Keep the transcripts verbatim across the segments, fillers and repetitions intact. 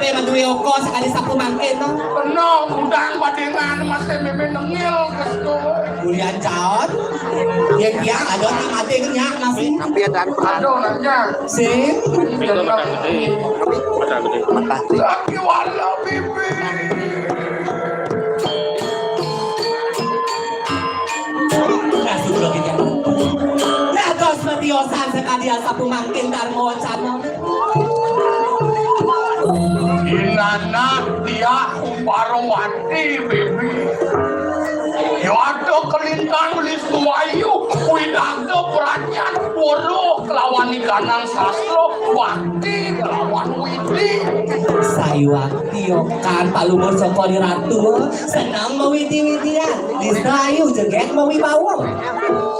Madué oko sakadi sapu mangkin, no. Bener, udang badéngan masih mémé nengil kestu. Ulian caon. Yén tiang ada nang adéng nyak masih. Tapi ada anu. Aduh, nanya. Sing. Itu mata gedé. Mata gedé. Mata gedé. Sakit wala, bibi. Nah, sudah kita. Nah, dos matiosan sakadi sapu mangkin Darma Wacana. Inana tiak Kumparawati, bibi. Yada kalintang listu ayu, widagda pradnyan, weruh kelawan niganang sastra, bakti kelawan widi. Sayuwakti okan Palungguh Cokor I Ratu, seneng mawidi-widian, listu ayu jegég mawibawa.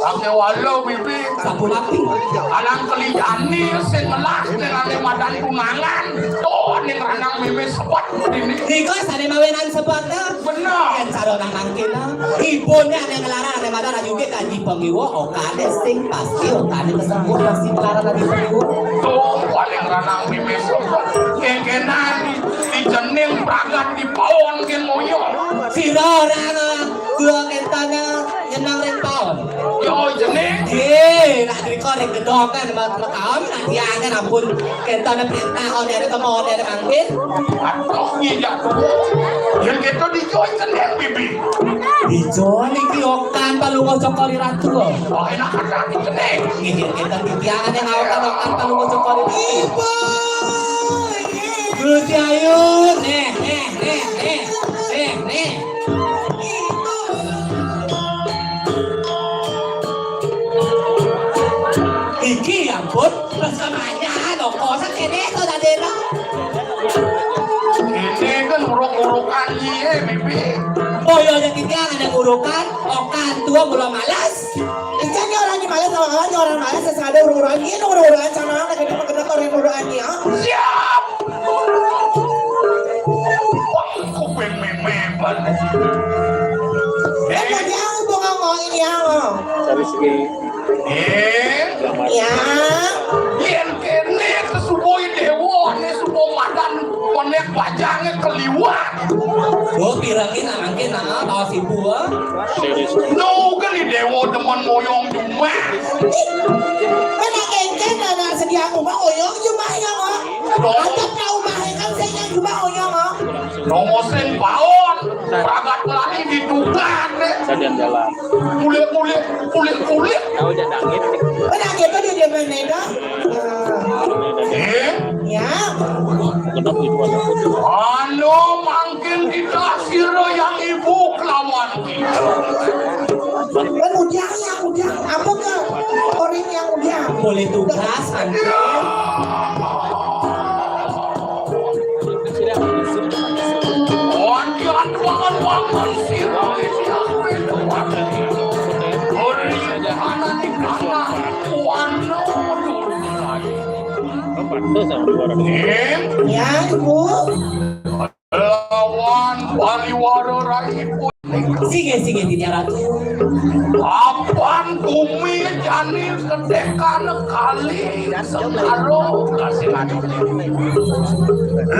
Sakéwala, bibi. Sapunapi? Anang keli jani sing ngelah ning ané madan tunangan. Tuh, ning ranang mémé sebet dini. Nika sané mawinan sebet, nah. Bener. Yén cara nang mangkin, nah. Ibuné ané nglarang ané madan ayu ké kaji pangiwa, okané sing pasti okané kasebut pasti nglarang aji pangiwa. Tuh, ning ranang mémé sebet. Kéngkénan di jening pragat di paon gén moyo. Sira ora dua kéntana nyeneng ring paon. Yo, jening. Nggih, nak drika ring gedongan, Mas, makaon, nak tiangé ampun kéntana préntah, ondéné kemon, ondéné mangkin. Aduh, nginjak. Yén kéto dicoy kenéng, bibi. Dicoy niki okan Palungguh Cokor I Ratu. Oh, enak ada di kenéng. Nggih, yén kéto titiangan yang okan, okan Palungguh Cokor I Ratu. Ibu. Gusti Ayu, néh, néh, néh, néh, néh, néh. Iki ya ampun, wis kemanyahan, kok sakéné to dadéna. Ini kan uruk-urukan iye, bibi. Oh iya, ya kita ada urukan, okan tua mula males. Ikan ya orang males, orang orang orang males, saya ada uruk-urukan ini, uruk-urukan sama anak ini, kenapa orang uruk-urukan ya? Siap. Kuping mémé banget. Eh, tadi aku tuh ngomongin ya, ngomong. Cari segi. Eh, ya. Yén kéné kesubuh déwa, né subuh madan, konék pajangé keliwat. Oh, pirengin mangkin, nah, kaos ibu, ah. Serius. No, kan di déwa demen moyong jumah. Kan kéngkén, nah, nah, sedia aku mah oyong jumah ya, ngomong. Tuh. Ajak ka umahé kan sing nyang jumah oyong, oh. Nomo sing paon, pragat melani ditukan, eh. Jadian jalan. Kulit-kulit, kulit-kulit. Tahu aja dangit. Benar gitu di dia main dah. Eh? Ya. Genep gitu ada. Anu mangkin kita sira yang ibu kelawan kita. Kan ujang ya, ujang. Apa ke orang yang ujang? Boleh tugas, kan? Ya, Ibu. Lawan paliwara raipun. Sige, sige, Dinda Ratu. Apan bumi jani kedekan kali segala kasih.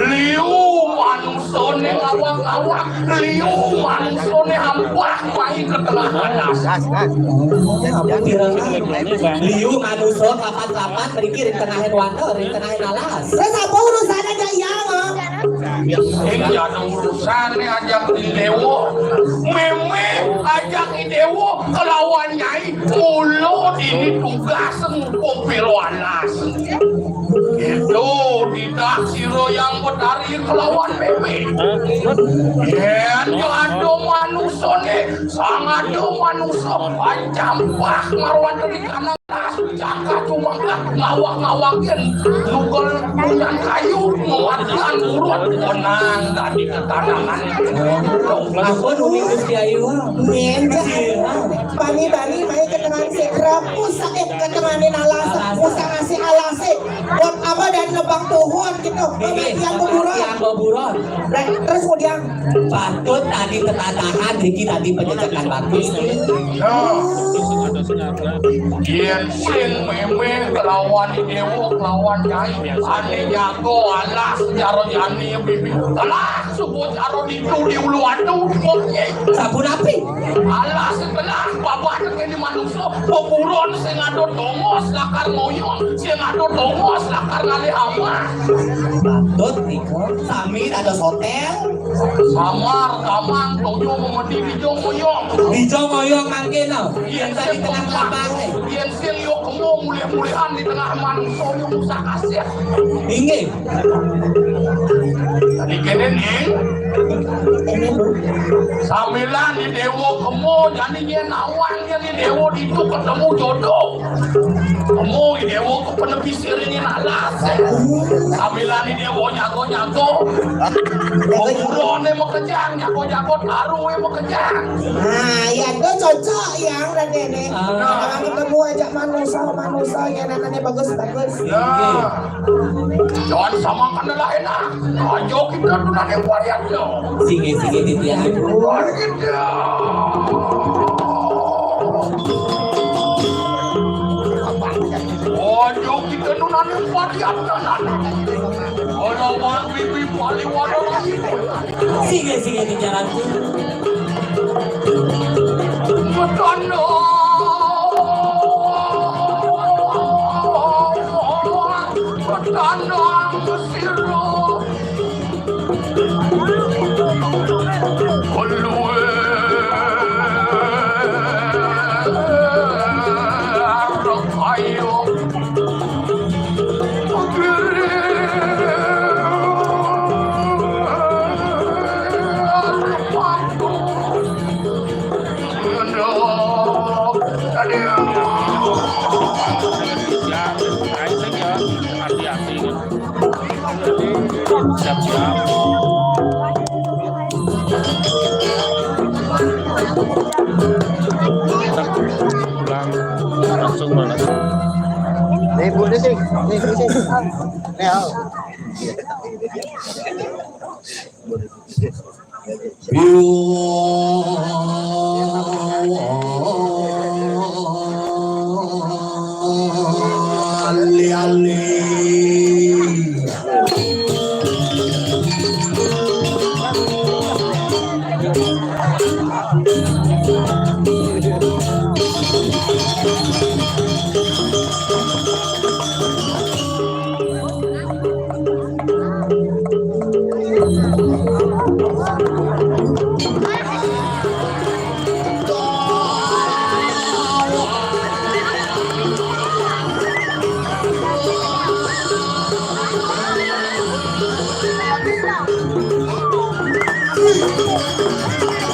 Liu manusané ngawak-ngawak, liu manusané ampah mai ke tengah alas. Liu manusa kapat-kapat mriki ring tengahing wanda, ring tengahing alas. Terus apa urusannya, Jaya, Mak? Sing jana urusané ajak I Déwa. Mémé ajak I Déwa kelawan Nyai. Mula dini tugas ngukum pira alas. Itu tidak sira yang Betari kelawan mémé. Yén ya ada manusané, sang ada manusa, pancam pah marwan teri kanang. Jaka cumangkah ngawak-ngawakin, nugel punyan kayu, nguatkan urut, menang dadi ketanangan. Ampun, Umi Gusti Ayu. Nggih, Cak. Bani-bani mai ke Ngan si kerep usah, eh, ketenganin alas, usah ngasih alas, eh. Buat apa dan nebang pohon gitu, pematian beburon. Pematian beburon. Terus kemudian patut tadi ketatahan, Riki tadi penjajakan bagus. Nah, yén sing mémé kelawan déwa kelawan nyai, ané nyaga alas cara jani bibi. Alas suku cara ditu di ulu atu, sapunapi? Alas setelah babah teké di manusa, beburon sing ada tongos lakar ngoyong, sing ada tongos lakar ngalih amah. Patut nika sami dados hotél. Samar, kamang, toyo, memedi, dija, ngoyong. Dija ngoyong mangkin, no. Yén sing di tengah kelabang, nih. Yén sing yo kemo mulih-mulihan di tengah manusa yo usah kasih. Inggih. Tadi kéné, Ning. Sambilan di déwa kemo, jani yén nawang yén di déwa ditu ketemu jodoh. Kemo di déwa kepenepi siriné alas. Sambilan di déwa nyaga-nyaga. Beburoné makejang, nyaga-nyaga taruhé makejang. Nah, ya, itu cocok, Yang, Radén, nih. Ah. Kalau ketemu ajak manusa, manusa, ya, namanya bagus-bagus. Ya. Jangan samakan lelaki nah. Aja kita tuh nanya varian lo. Sige, sige, titian. Varian lo. Aja kita tuh nanya varian lo. Kalau mau bibi paling waduh. Sige, sige, titian. Betana, betana sira. Keluar. Ayo. Siap-siap. Kita pulang langsung mana? Nih, Bu, di sini. Nih, di sini. Nih, au.